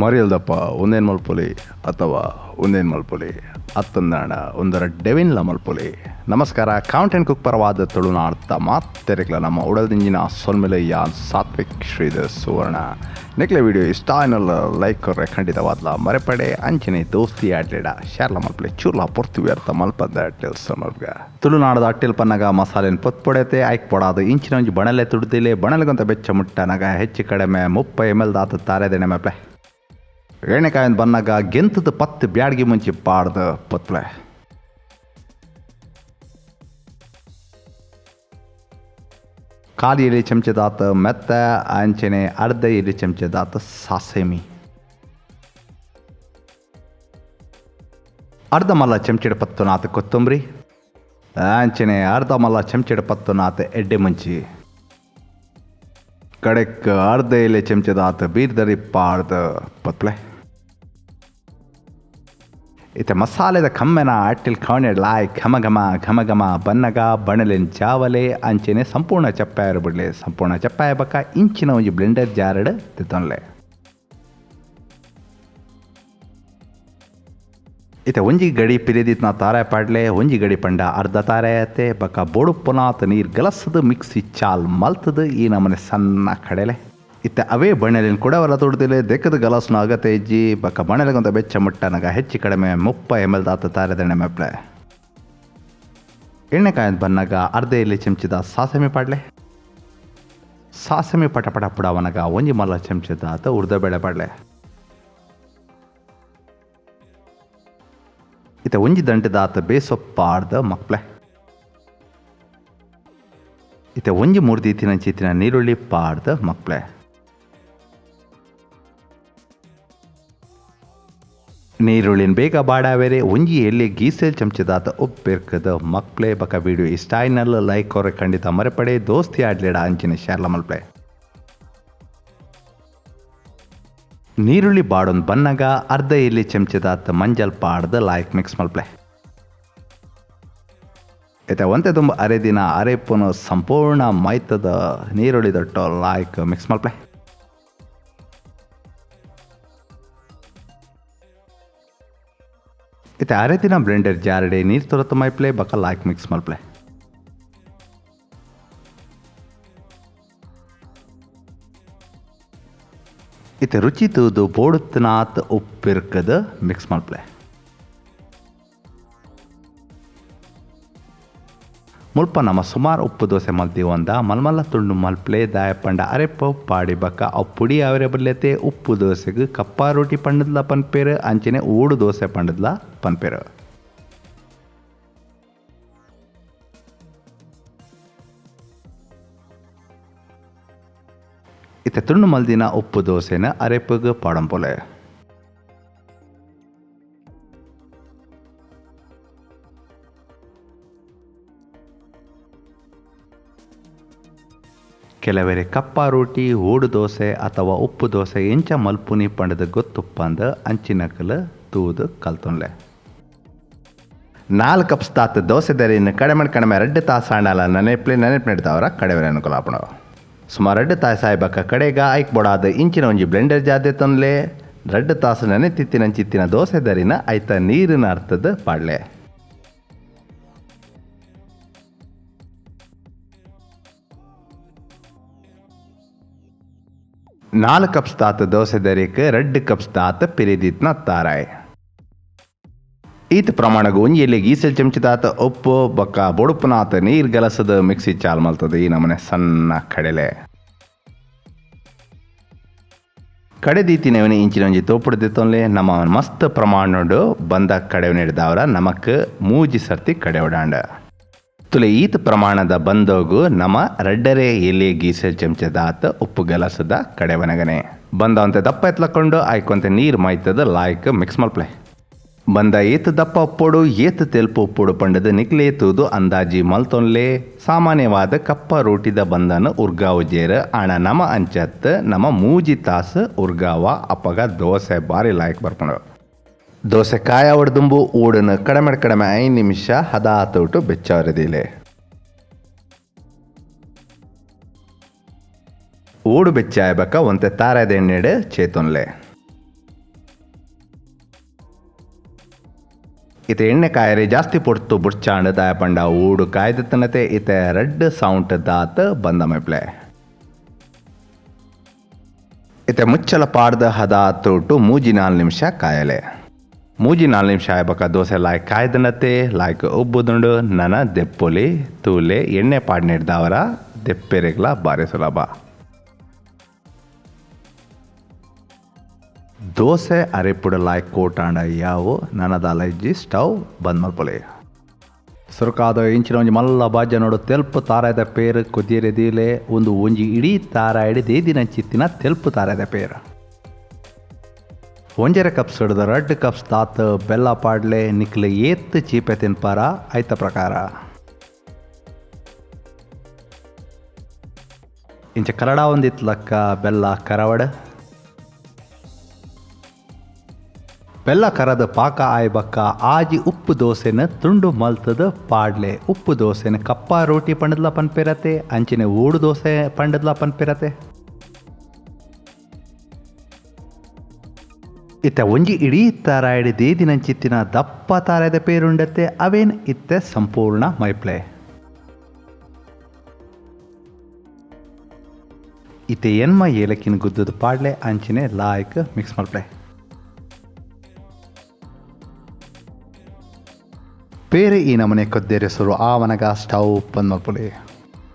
ಮರಿಯಲ್ದಪ್ಪ ಒಂದೇನು ಮಲ್ಪೊಲಿ ಅಥವಾ ಒಂದೇನು ಮಲ್ಪೊಲಿ ಅತ್ತಂದಾಣ ಒಂದರ ಡೆವಿನ್ಲ ಮಲ್ಪೊಲಿ. ನಮಸ್ಕಾರ, ಕೌಂಟ್ ಆ್ಯಂಡ್ ಕುಕ್ ಪರವಾದ ತುಳುನಾಡ್ತ ಮಾತೆರೆಗ್ಲ ನಮ್ಮ ಉಡಲ್ದಿಂಜಿನ ಸೊಲ್ಮೆಲೆ. ಯಾನ್ ಸಾತ್ವಿಕ್ ಶ್ರೀಧರ್ ಸುವರ್ಣ. ನೆಕ್ಲೆ ವಿಡಿಯೋ ಇಷ್ಟ ಆಯ್ನಲ್ಲ ಲೈಕ್ ಕೊರ್ರೆ ಖಂಡಿತವಾದ್ಲ ಮರೆಪಡೆ. ಅಂಚನೆ ದೋಸ್ತಿ ಆಡ್ಲೆಡ ಶೇರ್ಲ ಮಲ್ಪಲೆ, ಚೂರ್ಲ ಪೊರ್ತು ವ್ಯರ್ಥ ಮಲ್ಪದ ಅಟ್ಟೆಲ್ ಸೊಲ್ಮಲ್ಗ. ತುಳುನಾಡದ ಅಟ್ಟೆಲ್ ಪನ್ನಗ ಮಸಾಲೆನ್ ಪೊತ್ಪೊಡೆತೆ ಐಕ್ ಪೊಡಾದು ಇಂಚಿನ ಒಂಜಿ ಬಣಲೆ ತುಡ್ದಿಲೆ. ಬಣಲೆಗೊಂತ ಬೆಚ್ಚ ಮುಟ್ಟನಗ ಹೆಚ್ಚು ಕಡಿಮೆ 30 ಎಮ್ ಎಲ್ ದಾತ ತಾರೆದೆಣೆ ಮೇಪ್ಲೆ. ಎಣ್ಣೆಕಾಯಿ ಬನ್ನಗ ಗೆಂತದ 10 ಬ್ಯಾಡ್ಗಿ ಮುಂಚಿ ಪಾಡ್ದು ಪೊತ್ಲೆ. ಕಾಲು ಎಲೆ ಚಮಚದಾತ ಮೆತ್ತ, ಅಂಚನೆ ಅರ್ಧ ಎಲೆ ಚಮಚದಾತ ಸಾಸೆಮಿ, ಅರ್ಧ ಮಲ್ಲ ಚಮಚಡ ಪತ್ತುನಾತ ಕೊತ್ತಂಬರಿ, ಅಂಚನೆ ಅರ್ಧ ಮಲ್ಲ ಚಮಚಡ ಪತ್ತುನಾತ ಎಡ್ಡೆ ಮುಂಚಿ, ಕಡೆಕ್ ಅರ್ಧ ಎಲೆ ಚಮಚದಾತ ಬೀರ್ದರಿ ಪಾಡ್ದು ಪತ್ಲೆ. ಇತ್ತೆ ಮಸಾಲೆದ ಕಮ್ಮೆನ ಅಟ್ಟಿಲ್ ಕವಣೆಡ್ ಲಾಯ್ ಘಮ ಘಮ ಘಮ ಘಮ ಬನ್ನಗ ಬಣಲೆನ್ ಚಾವಲೆ. ಅಂಚನೆ ಸಂಪೂರ್ಣ ಚಪ್ಪಾಯರು ಬಿಡ್ಲೆ. ಸಂಪೂರ್ಣ ಚಪ್ಪಾಯ ಬಕ್ಕ ಇಂಚಿನ ಒಂಜಿ ಬ್ಲೆಂಡರ್ ಜಾರಡ್ ತಿತ್ತೊನ್ಲೆ. ಇತ್ತೆ ಒಂಜಿ ಗಡಿ ಪಿರಿದಿತ್ನ ತಾರೆ ಪಾಡ್ಲೆ. ಒಂಜಿ ಗಡಿ ಪಂಡ ಅರ್ಧ ತಾರೆ ಆತೆ. ಬಕ್ಕ ಬೋಡುಪ್ಪುನಾತ್ ನೀರು ಗಲಸದು ಮಿಕ್ಸಿ ಚಾಲ್ ಮಲ್ತದು ಈ ನಮನೆ ಸಣ್ಣ ಕಡೆಲೆ. ಇತ್ತೆ ಅವೇ ಬಣ್ಣಲಿನ ಕುಡವರ ತುಡ್ದಿಲೆ ದೆಕ್ಕದ ಗಲಸ್ನ ಅಗತ್ಯ ಇಜ್ಜಿ. ಬಕ್ಕ ಬಣ್ಣಲೆಗೊಂತ ಬೆಚ್ಚ ಮುಟ್ಟನಗ ಹೆಚ್ಚು ಕಡಿಮೆ 30 ಎಮ್ ಎಲ್ ದಾತ ತಾರೆದೆಣ್ಣೆ ಮೆಪ್ಲೆ. ಎಣ್ಣೆಕಾಯಿ ಬನ್ನಗ ಅರ್ಧ ಎಲೆ ಚಮಚದ ಸಾಸಮೆ ಪಾಡ್ಲೆ. ಸಾಸಮೆ ಪಟ ಪಟ ಪುಡವನಗ ಒಂಜಿ ಮಲ್ಲ ಚಮಚದಾತ ಉರ್ದ ಬೇಳೆ ಪಾಡ್ಲೆ. ಇತ್ತೆ ಒಂಜಿ ದಂಟೆದಾತ ಬೇಸೊಪ್ಪಾಡ್ದ ಮಕ್ಲೆ. ಇತ್ತೆ ಒಂಜಿ ಮೂರ್ತಿ ತಿನ ನೀರುಳ್ಳಿ ಪಾಡ್ದ ಮಕ್ಲೆ. ನೀರುಳ್ಳಿನ ಬೇಗ ಬಾಡಾವೇರೆ ಒಂಜಿ ಎಲ್ಲಿ ಗೀಸೆಲ್ ಚಮಚದಾತ ಉಪ್ಪಿರ್ಕದ ಮಕ್ಳೆ. ಬಕ ವಿಡಿಯೋ ಇಷ್ಟ ಆಯ್ನಲ್ಲ ಲೈಕ್ ಕೊರೆ ಖಂಡಿತ ಮರೆಪಡೆ. ದೋಸ್ತಿ ಆಡ್ಲೇಡ ಅಂಚಿನ ಶೇರ್ಲ ಮಲ್ಪ್ಲೆ. ನೀರುಳ್ಳಿ ಬಾಡೊಂದು ಬನ್ನಗ ಅರ್ಧ ಎಲ್ಲಿ ಚಮಚದಾತ ಮಂಜಲ್ ಪಾಡ್ದ ಲಾಯ್ಕ್ ಮಿಕ್ಸ್ ಮಲ್ಪ್ಲೆ. ಇತ್ತೆ ಒಂತೆ ತುಂಬ ಅರೆ ದಿನ ಅರೆಪ್ಪುನು ಸಂಪೂರ್ಣ ಮೈತದ ನೀರುಳ್ಳಿ ದೊಟ್ಟ ಲಾಯ್ಕ್ ಮಿಕ್ಸ್ ಮಲ್ಪ್ಲೆ. ಇತ್ತೆ ಅರೆ ದಿನ ಬ್ಲೆಂಡರ್ ಜಾರಡೆ ನೀರು ತೊರತ ಮೈಪ್ಲೆ ಬಕ ಲಾಯ್ಕ್ ಮಿಕ್ಸ್ ಮಲ್ಪ್ಲೆ. ಇತ್ತೆ ರುಚಿ ತೂದು ಬೋಡುತ್ತನಾತ್ ಉಪ್ಪಿರ್ಕದ ಮಿಕ್ಸ್ ಮಲ್ಪ್ಲೆ. ಮುಲ್ಪ ನಮ್ಮ ಸುಮಾರು ಉಪ್ಪು ದೋಸೆ ಮಲ್ತೀವಂದ ಮಲ್ಮಲ್ಲ ತುಂಡು ಮಲ್ಪ್ಲೆ. ದಾಯ ಪಂಡ ಅರೆಪ್ಪ ಪಾಡಿ ಬಕ್ಕ ಅವು ಪುಡಿ ಅವರೆ ಬಲ್ಲೆತೆ. ಉಪ್ಪು ದೋಸೆಗೆ ಕಪ್ಪ ರೊಟ್ಟಿ ಪಂಡದ್ಲ ಪನ್ಪೇರು, ಅಂಚನೆ ಓಡು ದೋಸೆ ಪಂಡದ್ಲ ಪನ್ಪೇರು. ಇತ್ತೆ ತುಂಡು ಮಲ್ದಿನ ಉಪ್ಪು ದೋಸೆನ ಅರೆಪ್ಪಗೆ ಪಾಡಂಪೊಲೆ. ಕೆಲವರೆ ಕಪ್ಪ ರೋಟಿ, ಓಡು ದೋಸೆ ಅಥವಾ ಉಪ್ಪು ದೋಸೆ ಎಂಚ ಮಲ್ಪುನಿ ಪಂಡದ ಗೊತ್ತುಪ್ಪಂದ ಅಂಚಿನಕಲ ತೂದು ಕಲ್ತೊನ್ಲೆ. 4 ಕಪ್ಸ್ ತಾತ ದೋಸೆ ದರಿನ ಕಡಿಮೆ ಕಡಿಮೆ 2 ತಾಸು ಆಣಲ ನೆನೆಪ್ಲೆ ನೆನೆಪ್ನೆಡ್ದವರ ಕಡೆವರೆ ಅನುಕೂಲ ಆಪುಂಡು. ಸುಮಾರು 2 ತಾಸು ಆಯ್ಬಕ್ಕ ಕಡೆಗ ಐಕ್ ಬೊಡಾದ ಇಂಚಿನ ಒಂಜಿ ಬ್ಲೆಂಡರ್ ಜಾದೆ ತೊನ್ಲೆ. 2 ತಾಸು ನೆನೆತಿತ್ತಿನಂಚಿತ್ತಿನ ದೋಸೆ ದರಿನ ಐತ ನೀರಿನ ಅರ್ಥದ ಪಾಡ್ಲೆ. 4 ಕಪ್ಸ್ ತಾತ ದೋಸೆ ದರಿಕ್ 2 ಕಪ್ಸ್ ತಾತ ಪಿರಿದಿತ್ನ ತಾರಾಯ್. ಈತ ಪ್ರಮಾಣಗ್ ಒಂಜಿ ಎಲ್ಲಿ ಗೀಸೆಲ್ ಚಮಚದಾತ ಉಪ್ಪು ಬೊಕ್ಕ ಬೊಡುಪುನಾತ ನೀರು ಗಲಸದ ಮಿಕ್ಸಿ ಚಾಲ್ ಮಲ್ತದ ಈ ನಮನೆ ಸಣ್ಣ ಕಡೆಲೆ. ಕಡೆದೀತಿನವನಿ ಇಂಚಿನ ಒಂಜಿ ತೋಪುಡು ದಿತ್ತೊನ್ಲೆ. ನಮ್ಮ ಮಸ್ತ್ ಪ್ರಮಾಣಡು ಬಂದ ಕಡೆವನಿಡ್ದವರ ನಮಕ್ 3 ಸರ್ತಿ ಕಡೆ ಓಡಾಂಡ. ತುಲೆ ಈತ ಪ್ರಮಾಣದ ಬಂದೋಗು ನಮ್ಮ 2.5 ಎಲೆ ಗೀಸೆಲ್ ಚಮಚದಾತ ಉಪ್ಪು ಗಲಸದ ಕಡೆವನಗನೆ. ಬಂದವಂತೆ ದಪ್ಪ ಎತ್ಲಕೊಂಡು ಆಯ್ಕೊಂತೆ ನೀರು ಮೈತದ ಲಾಯ್ಕ್ ಮಿಕ್ಸ್ ಮಲ್ಪ್ಲೆ. ಬಂದ ಏತು ದಪ್ಪ ಉಪ್ಪೋಡು ಏತು ತೆಲ್ಪು ಉಪ್ಪೋಡು ಪಂಡದ ನಿಕ್ಲೆ ತೂದು ಅಂದಾಜಿ ಮಲ್ತೊನ್ಲೆ. ಸಾಮಾನ್ಯವಾದ ಕಪ್ಪ ರೋಟಿದ ಬಂದನ ಉರ್ಗಾವು ಜೇರ ಆಣ ನಮ ಅಂಚತ್ ನಮ 3 ತಾಸು ಉರ್ಗಾವ. ಅಪ್ಪಗ ದೋಸೆ ಬಾರಿ ಲಾಯ್ಕ್ ಬರ್ಪುಂಡು. ದೋಸೆ ಕಾಯ ಒಡ್ದುಂಬು ಓಡನು ಕಡಿಮೆ ಕಡಿಮೆ 5 ನಿಮಿಷ ಹದ ಆತುಟು ಬೆಚ್ಚಾವರದಿಲೆ. ಓಡು ಬೆಚ್ಚಾಯಬಕ್ಕ ಒಂತೆ ತಾರೆದ ಎಣ್ಣೆಡ್ ಚೇತೊನ್ಲೆ. ಇತ್ತೆ ಎಣ್ಣೆ ಕಾಯರೆ ಜಾಸ್ತಿ ಪೊರ್ತು ಬುಡ್ಚಾಂಡ್, ದಾಯ ಪಂಡ ಊಡು ಕಾಯ್ದತನತೆ. ಇತ್ತೆ ರಡ್ಡ್ ಸೌಂಟ್ ದಾತ್ ಬಂದ ಮೈಪ್ಲೆ. ಇತ್ತೆ ಮುಚ್ಚಲ ಪಾಡ್ದ ಹದ ತೂಟು 3-4 ನಿಮಿಷ ಕಾಯಲೆ. 3-4 ನಿಮಿಷ ಆಯ್ಬಕ ದೋಸೆ ಲಾಯ್ಕ್ ಕಾಯ್ದನತೆ, ಲಾಯ್ಕ್ ಉಬ್ಬುದುಂಡು. ನನ ದೆಪ್ಪೊಲಿ. ತೂಲೆ, ಎಣ್ಣೆ ಪಾಡ್ನೆಡ್ದಾವರ ದೆಪ್ಪೆರೆಗ್ಲ ಬಾರಿ ಸುಲಭ. ದೋಸೆ ಅರೆಪುಡು ಲಾಯ್ಕ್ ಕೋಟಾಂಡ ಯಾವು, ನನದಾಲ ಇಜ್ಜಿ, ಸ್ಟವ್ ಬಂದ್ ಮಲ್ಪೊಲಿ. ಸುರುಕಾದ ಇಂಚಿನ ಒಂಜಿ ಮಲ್ಲ ಬಾಜ ನೋಡು ತೆಲ್ಪು ತಾರಾಯ್ದ ಪೇರು ಕುದಿಯರೆ ದೀಲೆ. ಒಂದು ಒಂಜಿ ಇಡೀ ತಾರಾಯ್ಡ್ ದೇದಿನಂಚಿತ್ತಿನ ತೆಲ್ಪು ತಾರಾಯ್ದ ಪೇರು. 1.5 ಕಪ್ಸ್ ಹಿಡ್ದು 2 ಕಪ್ಸ್ ತಾತ್ ಬೆಲ್ಲ ಪಾಡ್ಲೆ. ನಿಕ್ಲೆ ಏತ್ ಚೀಪೆ ತಿನ್ಪಾರ ಐತ ಪ್ರಕಾರ. ಇಂಚ ಕರಡ ಒಂದಿತ್ಲಕ್ಕ ಬೆಲ್ಲ ಕರವಡ. ಬೆಲ್ಲ ಕರದ ಪಾಕ ಆಯ್ ಬಕ್ಕ ಆಜಿ ಉಪ್ಪು ದೋಸೆನ ತುಂಡು ಮಲ್ತದ ಪಾಡ್ಲೆ. ಉಪ್ಪು ದೋಸೆನ ಕಪ್ಪ ರೋಟಿ ಪಂಡದ್ಲ ಪನ್ಪಿರತೆ, ಅಂಚಿನ ಓಡು ದೋಸೆ ಪಂಡದ್ಲ ಪನ್ಪಿರತೆ. ಇತ್ತೆ ಒಂಜಿ ಇಡೀ ತಾರಾಯ್ಡ್ ದೇದಿನಂಚಿತ್ತಿನ ದಪ್ಪ ತಾರಾಯ್ದ ಪೇರುಂಡತೆ, ಅವೇನ್ ಇತ್ತೆ ಸಂಪೂರ್ಣ ಮೈಪ್ಲೆ. ಇತ್ತೆ ಎನ್ಮ ಏಲಕ್ಕಿನ ಗುದ್ದದ ಪಾಡ್ಲೆ, ಅಂಚಿನೆ ಲಾಯ್ಕ್ ಮಿಕ್ಸ್ ಮಲ್ಪ್ಲೆ. ಬೇರೆ ಈ ನಮನೆ ಕೊದ್ದೇರೆ ಸುರು ಆವನಗ ಸ್ಟವ್ ಬಂದ್ ಮಲ್ಪೊಲಿ.